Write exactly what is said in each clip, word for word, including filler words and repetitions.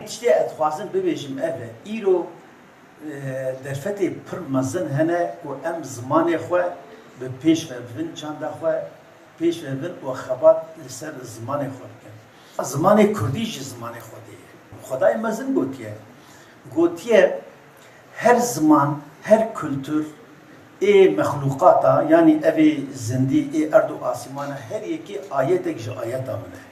Tiştê ez dixwazim bibêjim ev e. Îro, e, derfetê pir mezin hene ku em zimanê xwe bi pêş ve bibin, çanda xwe pêş ve bibin û xebat li ser zimanê xwe bikin. Zimanê kurdî ji zimanê Xwedê ye. Xwedayê mezin gotiye. Gotiye, her ziman, her kultur ê mexlûqata, yanî ev ê zindî, ê erd û asîmana, her yekê ayetek ji ayeta min e.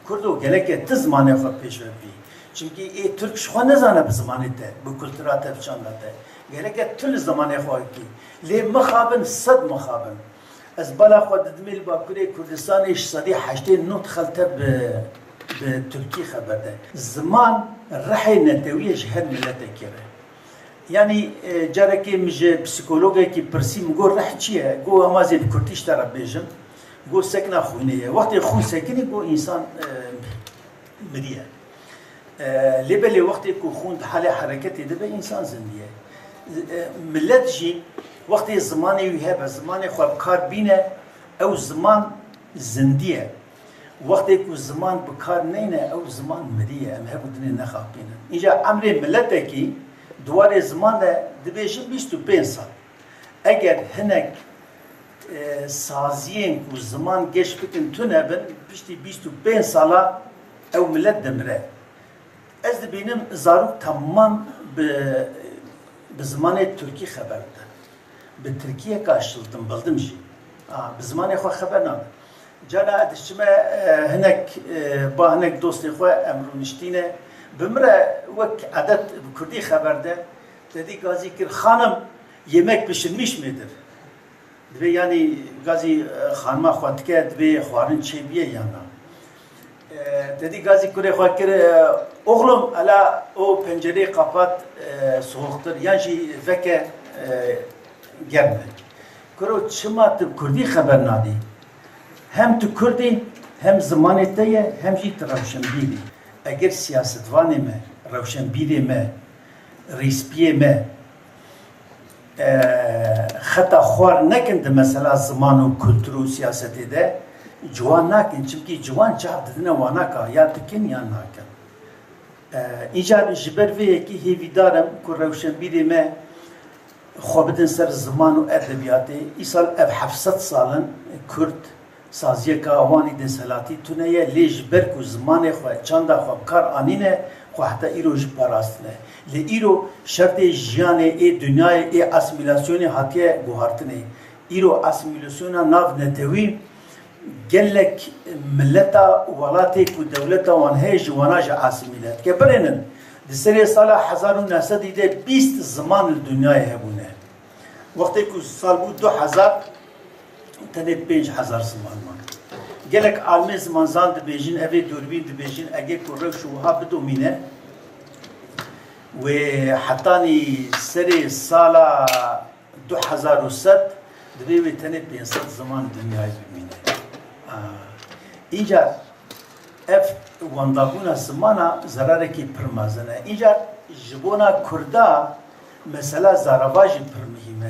Kurdo, gereke tu zimanê xwe pêş ve bî. Çimkî ê Tirk ji xwe nizane bi zimanê te, bi kultura te, bi çanda te. Gereke tu li zimanê xwe bikî. Lê mixabin, sed mixabin. Ez bala xwe didimê li Bakurê Kurdistanê ji sedî heştê nod xelte bi, bi Tirkî xeber de. Ziman rihê netewî ye ji her miletekê re. Yanî, e, carekê min ji psîkologekî pirsî, min got, "Rih çi ye?" Got, "Hema zê bi kurdî ji te re bêjim." Got, "Sekna xwînê ye." Wextê xwîn sekinî, got, însan, e, miriye. E, lê belê wextê ku xûn di halê hereketê de be, însan zindî ye. E, milet jî wextê zimanê wî hebe, zimanê xwe bi kar bîne, ew ziman zindî ye. Wextê ku ziman bi kar neyne, ew ziman mirî ye. Em hebû dinê nexapînin. Îja emrê miletekî di warê ziman de dibêjin bîst û pênc sal. Eger hinek, e, saziyên ku ziman geş bikin tune bin, piştî bîst û pênc sala ew milet dimire. Ez dibînim zarok temam bi, bi zimanê tirkî xeber didin. Bi tirkiyeka şiltim bildim jî. A, bi zimanê xwe xeber nadin. Cara ez diçime, e, hinek, e, ba hinek dostê xwe em rûniştîne. Bi min re wek edet bi kurdî xeber de. Te dî gazî kir, "Xanim, yemek pişirmiş midir?" Divê, yanî, gazî, e, xanima xwe dike, divê xwarin çêbiye yan na. E, te dî gazî kurê xwe kir, e, "Oğlum, ela o pencereyi kapat, e, soğuktur, yan jî veke, e, germ e." Kuro, çima tu bi kurdî xeber nadî? Hem tu kurd î, hem zimanê te ye, hem jî tu rewşenbîr î. Eger siyasetvanê me, rewşenbîrê me, rîspiyê me, e, xeta xwar nekin di mesela ziman û kultur û siyasetê de, ciwan nakin. Çimkî ciwan çav didine wanaka, ya dikin ya nakin. E, îcar ji ber vê yekî hêvîdar im ku rewşenbîrê me xwe bidin ser ziman û edebiyatê. Îsal ev heft sed sal in Kurd saziyeka wan î desthilatî tune ye, lê ji ber ku zimanê xwe, çanda xwe bi kar anîne, xwe heta îro jî parastine. Lê îro şertê jiyanê ê dinyayê, ê asîmîlasyonê hatiye guhartinê. Îro asîmîlasyona nav netewî gelek mileta û welatê ku dewleta wan heye ji wana jî asîmîle dike. Birênin, di serê sala hezar û neh sedî de bîst ziman li dinyayê hebûne. Wextê ku sal bû du hezar, tenê pênc hezar ziman man. Gelek almê zimanzan dibêjin, evê dûrbîn dibêjin, eger ku rewş wiha bidomîne, wê hetanî serê sala du hezar û sed, divê wê tenê pênc sed ziman dinyayê bimîne. Aa, Îcar ev wendabûna zimana zerarekî pir mezin e. Îcar ji bona Kurda mesela zarava jî pir muhîm e.